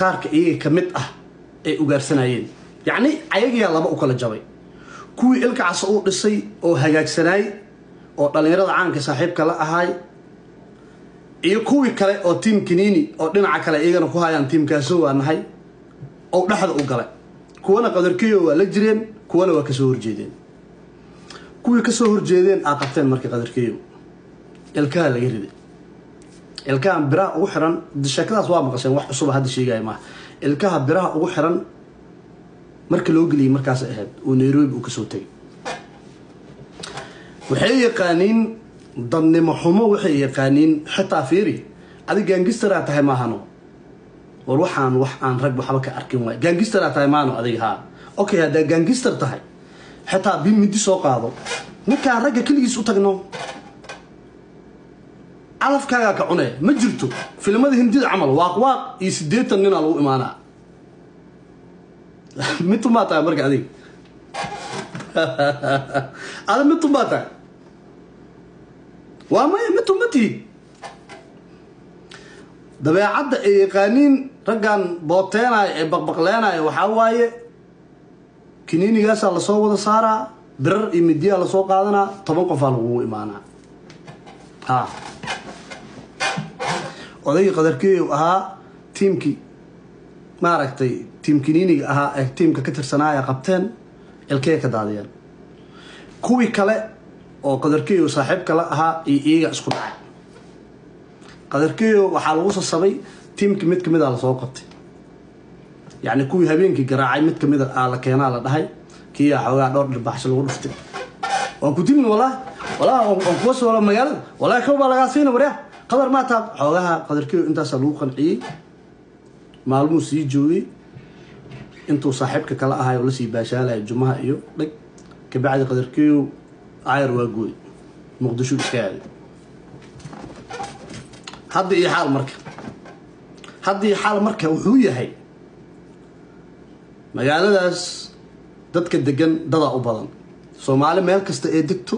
Qaarka iyaga ka mid ah ay ugaarsanayeen, yacni ayagiyaa laba u kala jabay. Kuwii Ilka Casa uu dhisay oo hagaagsanaay oo dhallinyarada caanka saaxiibka la ahaay, iyo kuwii kale oo team Kiniini oo dhinaca kale iyagana ku hayaan tiimkaaso waa nahay oo dhexda u galay. Kuwana Qadarkeyo waa la jireen, kuwana waa kasoo horjeedeen. Kuwii kasoo horjeedeen aa qabteen. Markii Qadarkeyo ilkaha laga riday, ilkahan biraha ugu xiran, sheekadaas waa maqasheen, wax cusuba hadda sheegaya maaha. Ilkaha biraha ugu xiran marka loo geliyay markaas ahayd oo Nairobi uu kasoo tegay. Waxay yaqaaniin dadnimo xumo, waxay yaqaaniin xitaa fiiri, adig gangster-aa tahay maahano. War waxaan wax aan rag waxba ka arkin waay. Gangster-aa tahay maano adiga? Haa, okay, haddaa gangster tahay xitaa bi midi soo qaado, ninkaan ragga keligiis u tagno, calafkaagaa ka cune. Ma jirto filimada Hindida camal, waaq waaq iyo 80 ninaa lagu imaanaa. Midtumaa tahay marka adiga? Ada midtumaa tahay? Waa maya, midtu ma tihid. Dabeecadda ay yaqaaniin raggan booteenaayo ee baqbaqleenaayo waxaa waaye kiniinigaasaa lasoo wada saaraa, birar iyo midiyaa lasoo qaadanaa, 10 qofaa lagugu imaanaa. Ha, odaygii Qadarkeeyow ahaa, tiimkii maaragtay tiim kiniiniga ahaa ee tiimka ka tirsanaaya qabteen, ilkey ka daadiyeen. Kuwii kale oo Qadarkeeyow saaxiibka la ahaa iyo iyaga isku dhacay. Qadarkeeyo waxaa lagu sasabay tiimkii mid kamid a lasoo qabtay, yacni kuwii habeenkii garaacay mid kamid a aa la keenaa la dhahay. Kiyaa xoogaa dhowr dhirbaxsho lagu dhuftay. Waan ku dilin wallahi, wallahi waan kuwa soo magaalada, wallahi kow baa lagaa siina. Waryaa Qadar maa taab xoogaha Qadarkeeyo intaasaa lagu qanciyey. Maalmuu sii joogay intuu saaxiibka kala ahay oo lasii baashaalaya jumaha iyo dhag. Kabacdi Qadarkeeyo ayar waa gooy, Muqdisho iska aaday. Hadda iyo xaal marka, hadda iyo xaal marka wuxuu yahay magaaladaas dadka degan dadaa u badan Soomaali meel kasta ee degto.